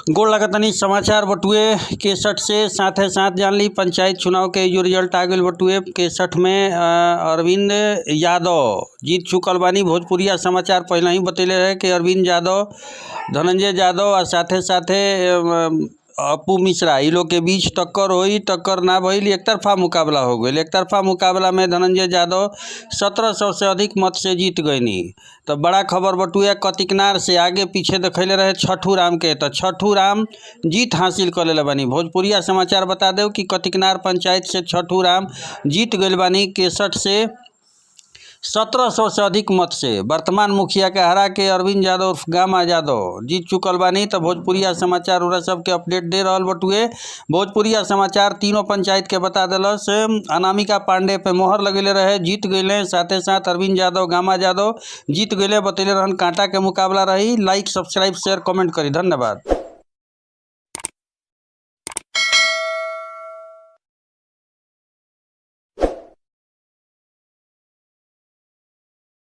गोड़ लगतनी समाचार बटुए केसठ से। साथे साथ जान ली पंचायत चुनाव के जो रिजल्ट आ गइल बटुए केसठ में अरविंद यादव जीत चुकल बानी। भोजपुरिया समाचार पहले ही बतैले रहे कि अरविंद यादव, धनंजय यादव आ साथे साथे अपू मिश्रा इ लोग के बीच टक्कर होई। टक्कर ना भइल, एक तरफा मुकाबला हो गईल। एक तरफा मुकाबला में धनंजय यादव 1700 से अधिक मत से जीत गईनी। तो बड़ा खबर बटुए कतिकनार से आगे पीछे देखैले रहे छठू राम के, तो छठू राम जीत हासिल कर लेले बानी। भोजपुरिया समाचार बता देव कि कतिकनार पंचायत से छठू राम जीत गइल बानी केसठ से 1700 से अधिक मत से। वर्तमान मुखिया के हरा के अरविंद यादव उर्फ गामा यादव जीत चुकल बानी। तो भोजपुरिया समाचार उरा सबके अपडेट दे रहल बटुए। भोजपुरिया समाचार तीनों पंचायत के बता देलस। अनामिका पांडे पे मोहर लगेले रहे, जीत गईले। साथे साथ अरविंद यादव, गामा यादव जीत गईले। बतैले रहन कांटा के मुकाबला रही। लाइक, सब्सक्राइब, शेयर, कमेंट करी। धन्यवाद।